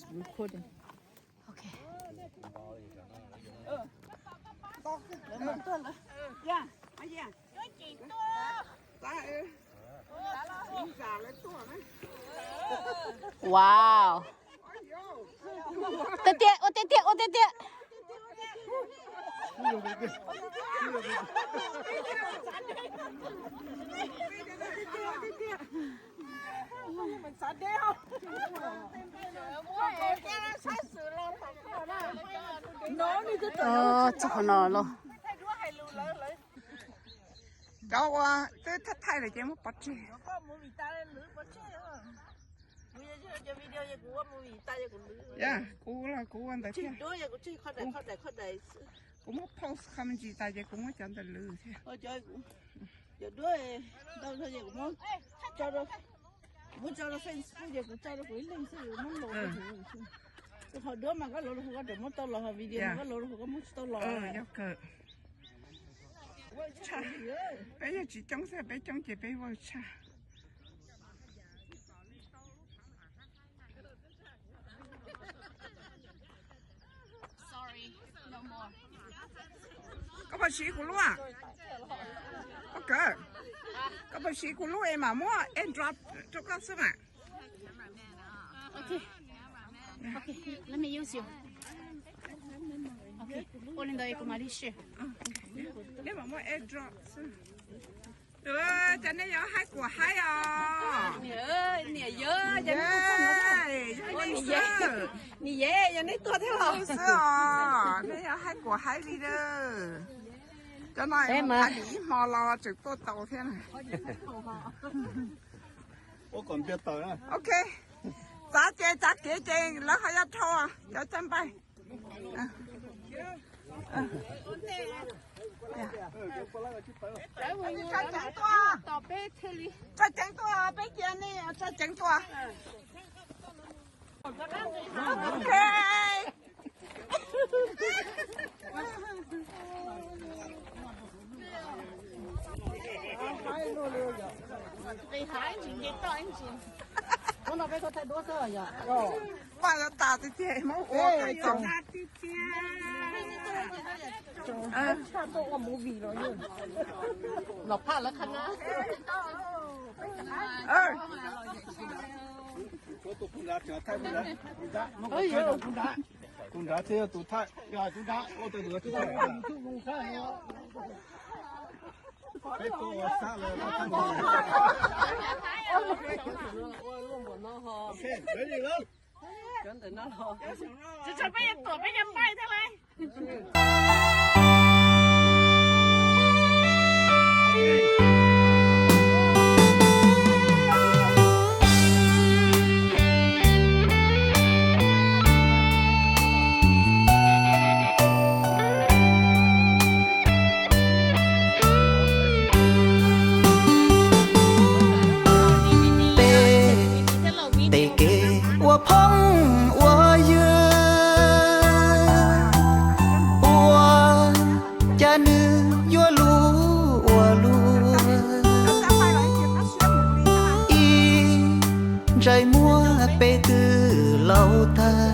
Recording. Ok. Wow. Tiag tiag, ua tiag tiag, ua tiag tiag. Txog qhov no los. Cov uas twb thaij thaij lawm ces muab pov tseg. Ya, kuv los kuv ua ntawd thiab. Kuv muab post qhov me ntsis tas ces kuv muab cov ntawd lwv thiab. Muab tso rau Facebook ces kuv tso rau kuv ib leeg xwb, muab los rau kuv xwb. Qhov duab mas koj los rau qhov koj tseem muab tau los, ho video mas koj los rau qhov koj muab tsis tau los. Yog kawg. Peb yog tsis coob xwb, peb coob ces peb vawj tshaj. Koj puas siv kuv lub? Ok. Koj puas siv kuv lub es mam muab airdrop rau koj xwb mas. Ua li ntawd kuv mam li share. Nej mam muab airdrop xwb. Cov nej yuav haib kuas haib os. Niam yog, yog nej tuaj thiab los xwb os. Nej yuav haib kuas haib li lawm. Cov no ib hmo los tseem tuaj tau thiab. Ok, txav ces txav kev ces lawv ho yuav dhau cov caj npaj. Tso ceev tuaj, peb cia nej tso ceev tuaj. Ok. Paj yuav tas tiag tiag, muab ua tau. Los phaj lawv qhab na. Tus nrad thiab yog tus thaij, yog tus nrad, tus nrad, tus nrad. Peb tuaj ua sab lawm. Tsis tshua peb yuav tuam peb yuav npaij thiab lauj. Peb tej kev ua phooj ua ywg, ua cas nws yuav luj ua luaj. Ib ntsais muag peb twb laus tag,